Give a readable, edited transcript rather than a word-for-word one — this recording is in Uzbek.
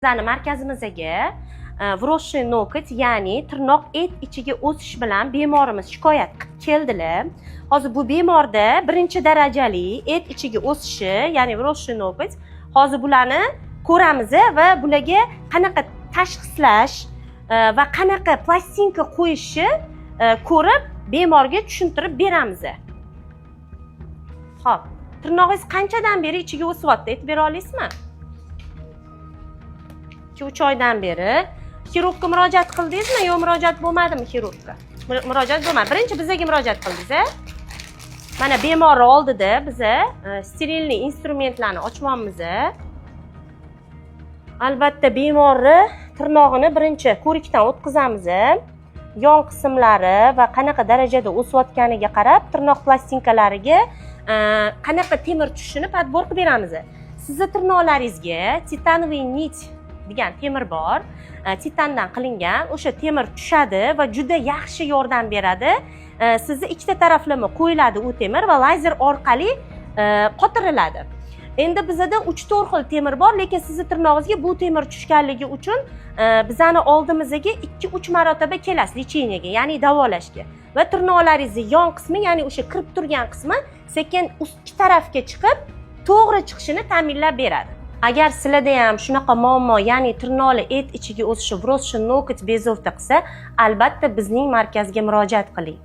Bizani markazimizga вросший ноготь, ya'ni tirnoq et ichiga o'sish bilan bemorimiz shikoyat qilib keldilar. Hozir bu bemorda birinchi darajali et ichiga o'sishi, ya'ni вросший ноготь. Hozir bularni ko'ramiz va bularga qanaqa tashxislash va qanaqa plastinka qo'yishni ko'rib, bemorga tushuntirib beramiz. Xo'p, tirnog'ingiz qanchadan beri ichiga o'syapti, aytib bera olasizmi? 2-3 oydan beri. Xirurgga murojaat qildingizmi yo murojaat bo'lmadimi xirurgga? Murojaat bo'lmadi. Birinchi bizaga murojaat qildingiz, a? Mana, bemorni oldida biza стерильный instrumentlarni ochyapmiz. Albatta, bemorni tirnog'ini birinchi ko'rikdan o'tkazamiz. Yon qismlari va qanaqa darajada o'sayotganiga qarab, tirnoq plastinkalariga qanaqa temir tushishini подбор qilib beramiz. Sizni tirnoqlaringizga титановый нить degan temir bor, titandan qilingan. O'sha temir tushadi va juda yaxshi yordam beradi. Sizni ikkita taraflama qo'yiladi u temir va lazer orqali qotiriladi. Endi bizada 3-4 xil temir bor, lekin sizni tirnog'ingizga bu temir tushganligi uchun bizani oldimizga 2-3 marotaba kelasiz лечение ga, ya'ni davolashga, va tirnoqlaringizni yon qismi, ya'ni o'sha kirib turgan qismi sekin ustki tarafga chiqib, to'g'ri chiqishini ta'minlab beradi. Agar sizlarda ham shunaqa muammo, ya'ni tirnoqli et ichiga o'sishi, вросший ноготь bezovta qilsa, albatta bizning markazga murojaat qiling.